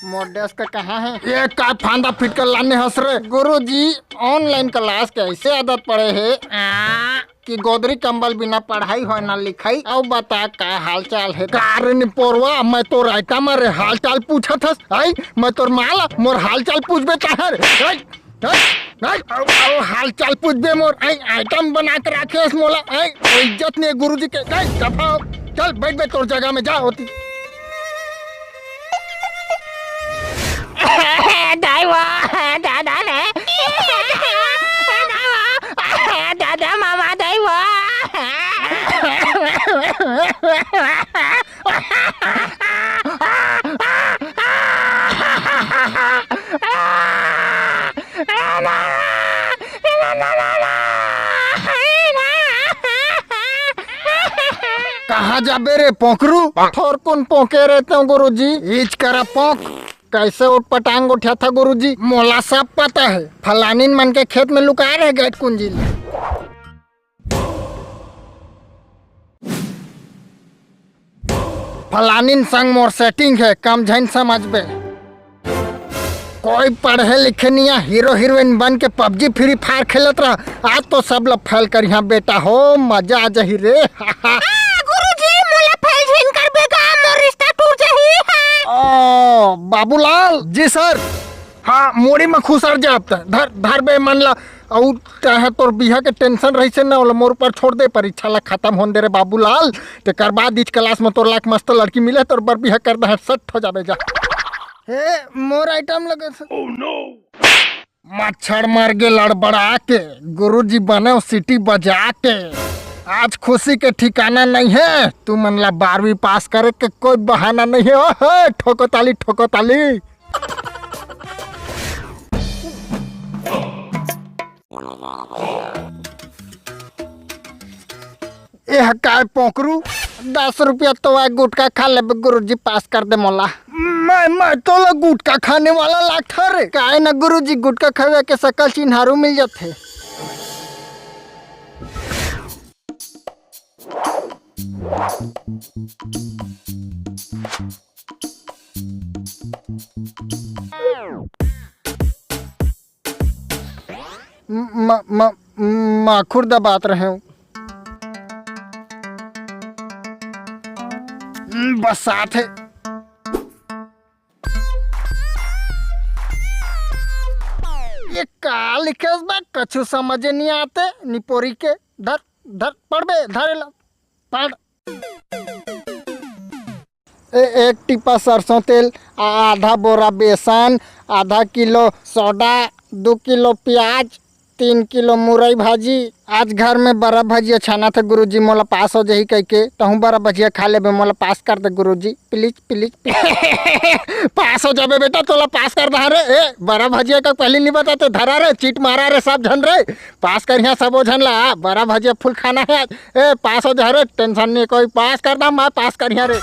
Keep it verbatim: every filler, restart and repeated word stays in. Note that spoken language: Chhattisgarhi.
मोर डेस्क कहाँ हे? ये का फांदा फिटकर लाने हस रे? गुरुजी, online class के ऐसे आदत पड़े हे कि गोदरी कंबल बिना पढ़ाई होय ना लिखाई। अउ बता, का हाल चाल हे? का रे निपोरवा, मैं तोर आइटम रे हाल चाल पूछत हस? आई, मैं तोर माला, मोर हाल चाल पूछबे चाहे रे? आई, आई, आई, अउ, अउ हाल चाल पूछबे मोर? आई, आइटम बना के राखे हस मोला? आई, कोई इज्जत नहीं गुरुजी के। आई, दफा हो, चल बैठ बे तोर जगह में, जा होती। दाई वो, दादा रे। दाई वो, दादा मामा, दाई वो। कहाँ जाबे रे पोंकरू? थोरकुन पोंके रहते हो गुरुजी। इच करा पोंक। कैसे उठपटांग उठा था गुरुजी? मोला सब पता है। फलानिन मन के खेत में लुका रहे गैट कुंजी ले। फलानिन संग मोर setting है, कम झन समझबे। कोई पढ़े लिखे निया हीरो हीरोइन बन के PUBG Free Fire खेलत रहा। आज तो सब ला fail करिहा बेटा हो, मजा आ जाही रे। आ, गुरुजी, मोला fail झिन करबे गा, मोर रिश्ता टूट जाही। ओ, बाबूलाल। जी sir। हाँ, मुड़ी में खुसर जाब त। धर, धर बे मन ला। अउ तैं तोर बिहा के tension रहिसे ना, ओला मोर ऊपर छोड़ दे, परीक्षा ला खत्म होन दे रे बाबूलाल। तेकर बाद इच class में तोर लायक मस्त लड़की मिले, तोर बर बिहा कर दे, set हो जाबे जा। हे, मोर आइटम लगे से। मच्छर मर गे लड़बड़ा के, गुरुजी बने सीटी बजा के। आज खुशी के ठिकाना नहीं है, तू मन ला बारहवीं पास करे के कोई बहाना नहीं है। ओहो, ठोको ताली, ठोको ताली। एह काय पोकरू, दस रुपया तो आय, गुटखा खा लेबे गुरुजी, पास कर दे मोला। मैं, मैं तोला गुटखा खाने वाला लागथा रे? काय न गुरुजी, गुटखा खावे के सकल चिन्हारू मिल जाथे। म-, म-, म-, माखुर दबात रहेंव। बस साथ है। ये का लिखे हस बे? कछु समझे नहीं आते। निपोरी के धर, धर, पढ़ बे, धर एला, पढ़। ए, एक टिपा सरसों तेल, आ-, आधा बोरा बेसन, आधा किलो सोडा, दू किलो प्याज, तीन किलो मुरई भाजी। आज घर में बरा भजिया छाना थे गुरुजी, मोला पास हो जाही कहिके। तहूँ बरा भजिया खा लेबे, मोला पास कर दे गुरुजी, please, please, please। पास हो जाबे बेटा, तोला पास कर दहा रे। ए, बरा भजिया का पहली नहीं बताते, धरा रे, चीट मारा रे सब झन रे। पास करिहा सबो झन ला, बरा भजिया full खाना है आज। ए, पास हो जा रे, tension नहीं कोई, पास कर दा, मैं पास करिहा रे।